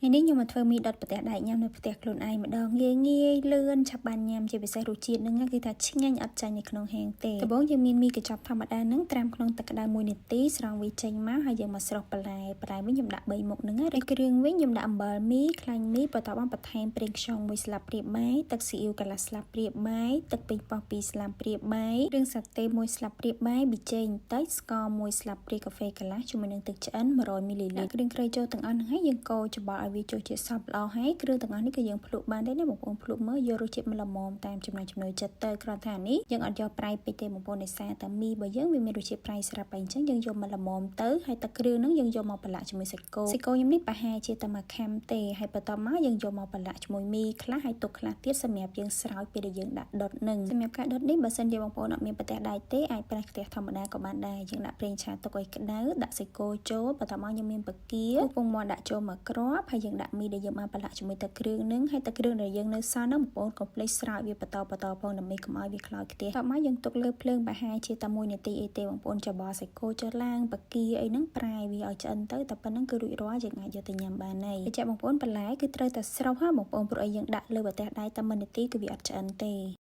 ថ្ងៃនេះខ្ញុំមកធ្វើមីដុតប្រទេសដែកញ៉ាំនៅផ្ទះខ្លួនឯងម្ដងងាយងាយលឿនឆាប់បានញ៉ាំជាពិសេសរសជាតិហ្នឹងគឺថាឆ្ងាញ់អត់ចាញ់នៅក្នុងហាងទេ។ដំបូងយើងមានមីកញ្ចប់ធម្មតាហ្នឹងត្រាំក្នុងទឹកក្តៅ1នាទីស្រង់វាចេញមកហើយយើងមកស្រុះបន្លែបន្លែវិញខ្ញុំដាក់3មុខហ្នឹងហើយគ្រឿងវិញខ្ញុំដាក់អំបិលមីខ្លាញ់មីបន្ទាប់មកបន្ថែមប្រេងខ្យង1ស្លាបព្រាបាយទឹកស៊ីអ៊ីវកន្លះស្លាបព្រាបាយទឹកប៉េងប៉ោះ2ស្លាបព្រាបាយគ្រឿងសាតេ1ស្លាបព្រាបាយប៊ីចេងបន្តិចស្ករ1ស្លាបព្រាកាហ្វេកន្លះជាមួយនឹងទឹកឆ្អិន100មីលីលីត្រគ្រឿងក្រៃចូលទាំងអស់ហ្នឹងហើយយើងកូរច្របល់ឲ្យវាចូលជាតិសព្វល្អហើយគ្រឿងទាំងអស់នេះគឺយើងភ្លក់បានទេណាបងប្អូនភ្លក់មើលយករសជាតិមកល្មមតាមចំណង់ចំណូលចិត្តទៅគ្រាន់តែនេះយើងអត់យកប្រៃពេកទេបងប្អូនដោយសារតែមីរបស់យើងវាមានរសជាតិប្រៃស្រាប់ហើយអញ្ចឹងយើងយកមកល្មមទៅហើយទឹកគ្រឿងហ្នឹងយើងយកមកប្រឡាក់ជាមួយសាច់គោសាច់គោខ្ញុំនេះប្រហែលជាតែមួយខាំទេហើយបន្ទាប់មកយើងយកមកប្រឡាក់ជាមួយមីខ្លះហើយទុកខ្លះទៀតសម្រាប់យើងស្រោចពេលដែលយើងដាក់ដុតនឹងសម្រាប់ការដុតនេះបើសិនជាបងប្អូនអត់មានប្រទេសដែកទេអាចប្រើខ្ទះធម្មតាក៏បានដែរយើងដាក់ប្រេងឆាទុកឲ្យក្តៅដាក់សាច់គោចូលបន្ទាប់មកយើងមានបង្គាពងមាន់ដាក់ចូលមកគ្រាប់ហើយយើងដាក់មីដែលយើងបានប្រឡាក់ជាមួយទឹកគ្រឿងនឹងហើយទឹកគ្រឿងដែលយើងនៅសល់ហ្នឹងបងប្អូនកុំភ្លេចស្រោចវាបន្តបន្តផងដើម្បីកុំឲ្យវាខ្លោចខ្ទះតមកយើងទុកលើភ្លើងប្រហែលជាតែ1នាទីអីទេបងប្អូនច្របល់សាច់គោចុះឡើងបង្គាអីហ្នឹងប្រែវាឲ្យឆ្អិនទៅតែប៉ុណ្្នឹងគឺរួចរាល់យើងអាចយកទៅញ៉ាំបានហើយបញ្ជាក់បងប្អូនបន្លែគឺត្រូវតែស្រុះហ៎បងប្អូនព្រោះអីយើងដាក់លើប្រទេសដៃតែ1នាទីគឺវាអត់ឆ្អិនទេ។